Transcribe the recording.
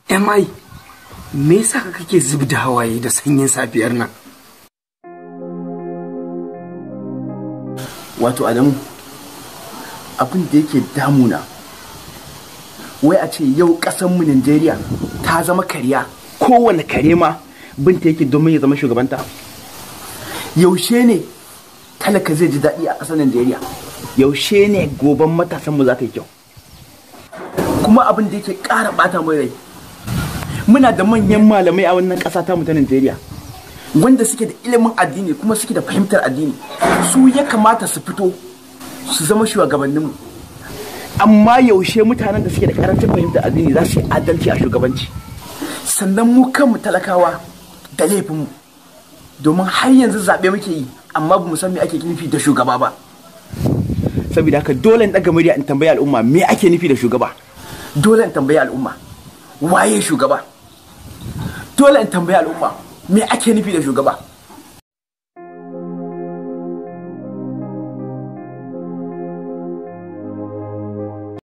MI, me yasa ka kake zub da hawaye da sanyin safiyar nan? Wato Adamu, abin da yake damuna, wai a ce yau ƙasanmu Najeriya ta zama kariya, kowane kare ma binta yake domin ya zama shugabanta. Yaushe ne talaka zai ji daɗi a ƙasar Najeriya? Yaushe ne goben matasanmu za ta yi kyau? Kuma abin da yake ƙara ɓata mai rai, muna da manyan malamai a wannan ƙasa ta ta Najeriya wanda suke da ilimin addini kuma suke da fahimtar addini, su ya kamata su fito su zama shugabanninmu. Amma yaushe mutanen da suke da karancin fahimtar addini za su yi adalci a shugabanci? Sannan mu kanmu talakawa da laifinmu, domin har yanzu zaɓe muke yi amma ba mu san me ake nufi da shugaba ba. Saboda haka dole in ɗaga murya in tambayi al'umma me ake nufi da shugaba. Dole in tambayi al'umma waye shugaba. Dole in tambayi al'umma me ake nufi da shugaba.